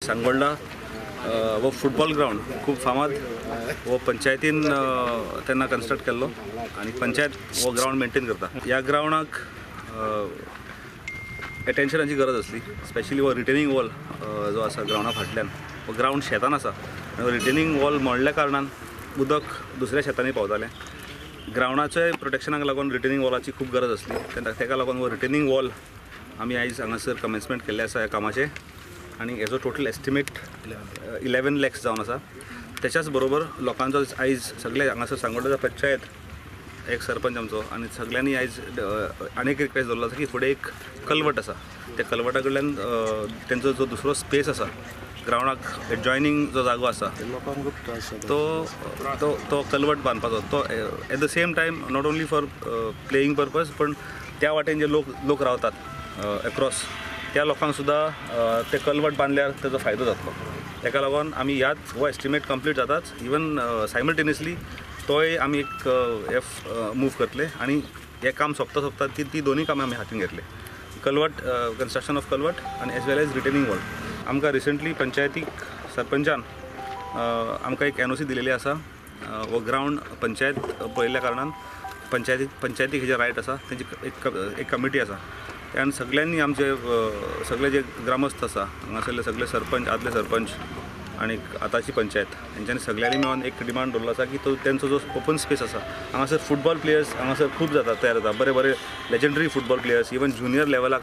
सांगोल्डा हो football ground खूब फामाद हो पंचायतीन तेन्ना कन्स्ट्रक्ट केल्लो आनी पंचायत हो ग्रावंड मेंटेन करता. ह्या ग्रावंडाक एटेन्शनाची गरज आसली, स्पेशली हो रिटेनिंग वॉल जो आसा ग्रावंडा फाटल्यान, हो ग्रावंड शेतान आसा आनी रिटेनिंग वॉल मोडल्या कारणान उदक दुसऱ्या शेतांनी पावतालें. ग्रावंडाच्या प्रोटेक्शनाक लागून रिटेनिंग वॉलाची खूब गरज आसली, तेका लागून हो रिटेनिंग वॉल आमी आयज हांगासर कमेन्समेंट केल्लें आसा ह्या कामाचें आनी हेजो टोटल एस्टिमेट 11 लॅक्स जावन आसा. त्याच्याच बरोबर लोकांचो आयज सगळे हांगासर सांगोल्डा पंचायत एक सरपंच आमचो आनी सगळ्यांनी आयज आनीक रिक्वेस्ट दवरलो आसा की फुडें एक कलवट आसा, त्या कलवटा कडल्यान तेंचो जो दुसरो स्पेस आसा ग्रावंडाक एडजॉयनींग जो जागो आसा तो तो तो कलवट बांदपाचो, तो at the same time not only for playing purpose पण त्या वाटेन जे लोक रावतात एक्रॉस त्या लोकांक सुद्दां ते कलवट बांदल्यार तेजो फायदो जातलो. तेका लागून आमी ह्याच हो एस्टिमेट कंप्लीट जाताच इवन सायमल्टेनियसली तोय आमी एक एफ मूव करतले आनी हें काम सोंपता सोंपता ती दोनूय कामां आमी हातीन घेतले, कलवट कन्स्ट्रक्शन ऑफ कलवट आनी as well as retaining wall. आमकां रिसंटली पंचायतीक सरपंचान आमकां एक एनओसी दिलेली आसा. हो ग्रावंड पंचायत पळयल्ल्या कारणान पंचायतीक हेजे रायट आसा, तेंची एक कमिटी आसा आनी सगळ्यांनी आमचे सगळे जे ग्रामस्थ आसा हांगासरले सगळे सरपंच, आदले सरपंच आनी आतांची पंचायत हेंच्यांनी सगळ्यांनी मेळून एक डिमांड दवरलो आसा की तो तेंचो जो ओपन स्पेस आसा हांगासर फुटबॉल प्लेयर्स हांगासर खूब जाता, तयार जाता बरे बरे legendary football players, even junior लेवलाक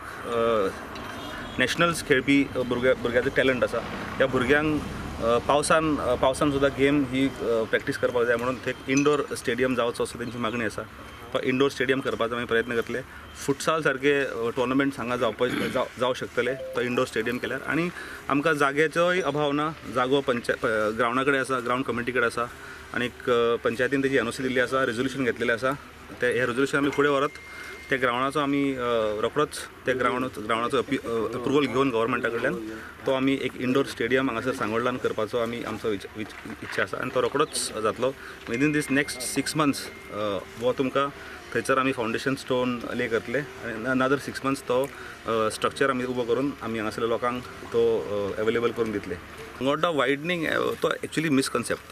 nationals खेळपी भुरग्याचो टॅलंट आसा. ह्या भुरग्यांक पावसान सुद्दां गेम ही प्रॅक्टीस करपाक जाय म्हणून ते इनडोर स्टेडियम जावचो असो तेंची मागणी आसा. तो इनडोर स्टेडियम करपाचो आमी प्रयत्न करतले. फुटसाल सारके टोर्नामेंट्स हांगा जावं शकतले तो इनडोर स्टेडियम केल्यार. आनी आमकां जाग्याचोय अभाव ना, जागो ग्रावंडा कडेन आसा, ग्रावंड कमिटी कडेन आसा आनी पंचायतीन तेजी एनओसी दिल्ली आसा, रेजोल्युशन घेतलेलें आसा. ते हें रेजोल्युशन आमी फुडें व्हरत त्या ग्रावंडाचो आमी रोखडोच त्या ग्रावंडाचो अप्रुवल घेवन गव्हर्मेंटा कडल्यान तो आमी एक इनडोर स्टेडियम हांगासर सांगोल्डान करपाचो आमी आमचो इच्छा आसा आनी तो रोखडोच जातलो. विदीन दीस नेक्स्ट 6 मंथ्स हो तुमकां थंयसर आमी फावंडेशन स्टोन ले करतले आनी अनदर 6 मंथ्स तो स्ट्रक्चर आमी उबो करून आमी हांगासरल्या लोकांक तो अवेलेबल करून दितले. सांगोल्डा वायडनींग तो एक्चुली मिसकन्सेप्ट,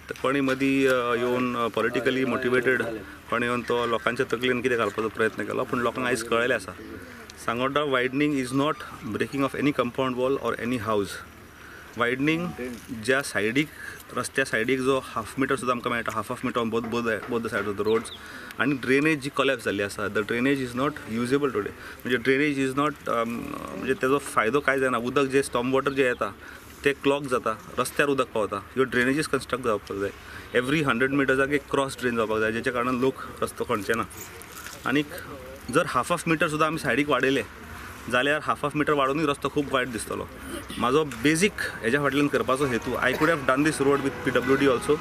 तो कोणी मदीं येवन पॉलिटिकली मोटिवेटेड कोणी येवन तो लोकांच्या तकलेन कितें घालपाचो प्रयत्न केलो, पूण लोकांक आयज कळ्ळेलें आसा Sangolda widening is not breaking of any compound wall or any house. Widening ज्या सायडीक रस्त्या सायडीक जो हाफ मिटर सुद्दां आमकां मेळटा, half metre on both the side of the roads आनी ड्रेनेज जी कॉलेप्स जाल्ली आसा, the drainage is not usable today. म्हणजे ड्रेनेज is not म्हणजे तेजो फायदो कांय जायना. उदक जे स्टॉम वॉटर जें येता ते क्लॉग जाता, रस्त्यार उदक पावता. ह्यो ड्रेनेजीस कन्स्ट्रक्ट जावपाक जाय. एवरी 100 मिटर्साक एक क्रॉस ड्रेन जावपाक जाय जेच्या कारणान लोक रस्तो खणचे ना. आनीक जर हाफ मिटर सुद्दां आमी सायडीक वाडयले जाल्यार हाफ मिटर वाडोवनूय रस्तो खूब वायट दिसतलो. म्हाजो बेजीक हेज्या फाटल्यान करपाचो हेतू, I could have done this road with PWD also,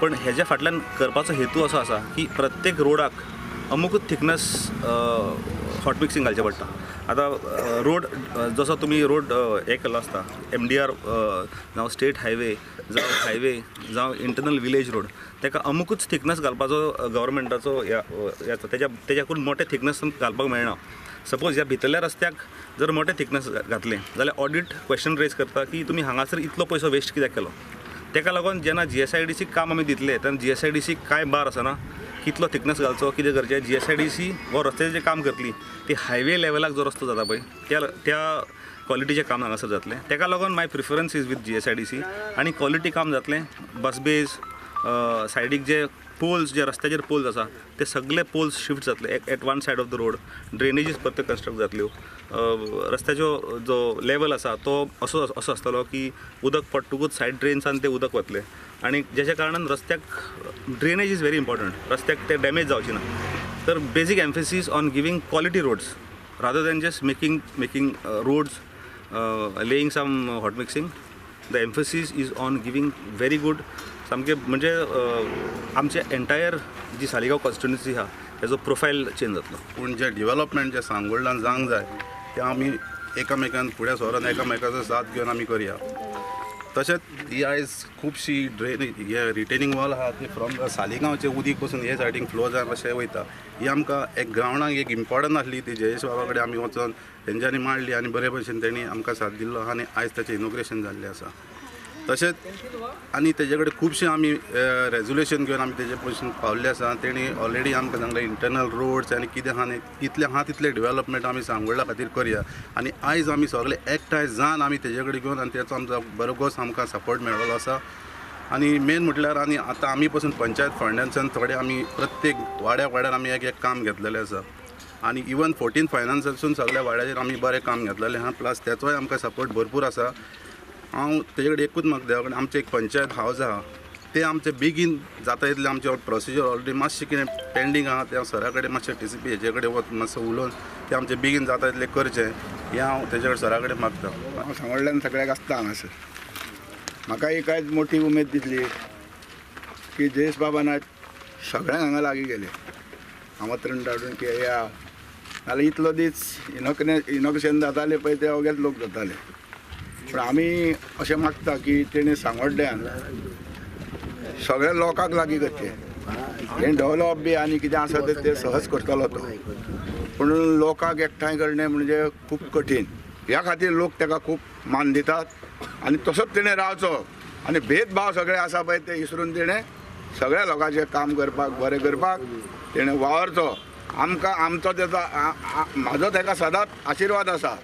पण हेज्या फाटल्यान करपाचो हेतू असो आसा की प्रत्येक रोडाक अमुकूच थिकनस हॉट मिक्सिंग घालचें पडटा. आतां रोड जसो तुमी रोड हे केल्लो आसता MDR जावं स्टेट हायवे जावं हायवे जावं इंटरनल विलेज रोड, ताका अमुकूच थिकनस घालपाचो गव्हर्मेंटाचो तेज्याकून मोठे थिकनस घालपाक मेळना. सपोज ह्या भितरल्या रस्त्याक जर मोठे थिकनस घातलें जाल्यार ऑडिट क्वेश्चन रेज करता की तुमी हांगासर इतलो पयसो वेस्ट कित्याक केलो. तेका लागून जेन्ना GSIDC काम आमी दितले तेन्ना GSIDC कांय बार आसना कितलो थिकनस घालचो कितें करचें. GSIDC हो रस्त्याचें जें काम करतली ती हायवे लेवलाक जो रस्तो जाता पळय त्या क्वॉलिटीचें काम हांगासर जातलें. तेका लागून my preference is with GSIDC आनी क्वॉलिटी काम जातलें. बस बेज सायडीक जे पोल्स जे रस्त्याचेर पोल्स आसा ते सगळे पोल्स शिफ्ट जातले at one side of the road. Drainages परत्यो कन्स्ट्रक्ट जातल्यो. रस्त्याचो जो लेवल आसा तो असो असो आसतलो की उदक पडटकूच सायड ड्रेन्सान तें उदक वतलें आनी जेच्या कारणान रस्त्याक ड्रेनेज is very important, रस्त्याक ते डॅमेज जावची ना. तर basic emphasis on giving quality roads rather than just making roads, laying some hot mixing. The emphasis is on giving very good सामके म्हणजे आमचे एंटायर जी सालिगांव कॉन्स्टिट्युएन्सी आहा तेजो प्रोफायल चेंज जातलो. पूण जें डिवेलपमेंट जें सांगोल्डान जावंक जाय तें आमी एकामेकान फुडें सरोन एकामेकाचो साथ घेवन आमी करया. तशेंच ही आयज खुबशी ड्रेन हे रिटेनिंग वॉल आहा ती फ्रॉम सालिगांवचे उदीक पसून हे सायडीन फ्लो जावन अशें वयता. ही आमकां एक ग्रावंडाक एक इम्पॉर्टंट आसली ती जयेश बाबा कडेन आमी वचोन तेंच्यांनी मांडली आनी बरे भशेन तेणी आमकां साथ दिल्लो आहा आनी आयज ताचें इनॉग्रेशन जाल्लें आसा. तशेंच आनी तेजे कडेन खुबशें आमी रेजोल्युशन घेवन आमी तेजे पसून पावल्ले आसा. तेणी ऑलरेडी आमकां सांगलें इंटरनल रोड्स आनी कितें आहा न्ही कितलें आहा तितलें डेवलपमेंट आमी सांगोळडा खातीर करया आनी आयज आमी सगळे एकठांय जावन आमी तेजे कडेन घेवन आनी तेचो आमचो बरोगोस आमकां सपोर्ट मेळ्ळो आसा. आनी मेन म्हटल्यार आनी आतां आमी पसून पंचायत फंडांच्यान थोडे आमी प्रत्येक वाड्या वाड्यार आमी एक एक काम घेतलेलें आसा आनी इवन 14 फायनान्सासून सगळ्या वाड्याचेर आमी बरें काम घेतलेलें आहा. प्लस तेचोय आमकां सपोर्ट भरपूर आसा. हांव तेजे कडेन एकूच मागता देवा कडेन आमचें एक पंचायत हावज आहा तें आमचें बेगीन जाता इतलें आमचें प्रोसिजर ऑलरेडी मातशें कितें पेंडींग आहा तें हांव सरा कडेन मातशें TCP हेजे कडेन वच मातसो उलोवन तें आमचें बेगीन जाता इतलें करचें हें हांव तेजे कडेन सरा कडेन मागता. हांव सांगोळ्यान सगळ्याक आसता हांगासर. म्हाका एक आयज मोठी उमेद दिसली की जयेश बाबान आयज सगळ्यांक हांगा लागीं गेले आमंत्रण धाडून की या, नाल्यार इतलो दीस इनॉग्रेशन जातालें पळय ते अवघेच लोक जाताले. पूण आमी अशें मागता की तेणें सांगोड्ड्यान सगळ्या लोकांक लागीं करचें. हें डेवलप बी आनी कितें आसा तें सहज करतलो तो, पूण लोकांक एकठांय करणें म्हणजे खूब कठीण. ह्या खातीर लोक ताका खूब मान दितात आनी तसोच तेणें रावचो आनी भेदभाव सगळे आसा पळय ते विसरून तेणें सगळ्या लोकांचें काम करपाक बरें करपाक तेणें वावरचो. आमकां आमचो तेजो म्हाजो ताका सदांच आशिर्वाद आसा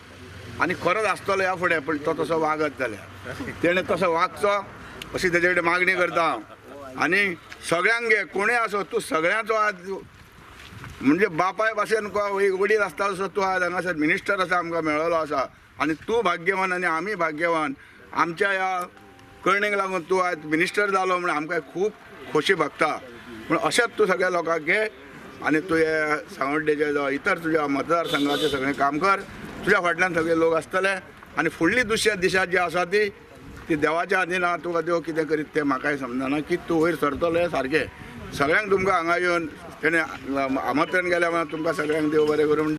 आनी खरोच आसतलो ह्या फुडें. पूण तो तसो वागत जाल्यार तेणें तसो वागचो अशी तेजे कडेन मागणी करता हांव. आनी सगळ्यांक घे कोणूय आसो तूं सगळ्यांचो आज म्हणजे बापाय भाशेन वडील आसता तसो तूं आज हांगासर मिनिस्टर आसा आमकां मेळ्ळो आसा आनी तूं भाग्यवान आनी आमी भाग्यवान. आमच्या ह्या करणेक लागून तूं आज मिनिस्टर जालो म्हण आमकां खूब खोशी भागता. पूण अशेंच तूं सगळ्या लोकांक घे आनी तूं हे सांगोड्डेचे जावं इतर तुज्या मतदारसंघाचें सगळें काम कर. तुज्या फाटल्यान सगळे लोक आसतले आनी फुडली दुसऱ्या दिशा जी आसा ती ती देवाच्या हातीन आहा. तुका देव कितें करीत तें म्हाकाय समजना की तूं वयर सरतलो सारकें. सगळ्यांक तुमकां हांगा येवन तेणें आमंत्रण केलें म्हणून तुमकां सगळ्यांक देव बरें करूं.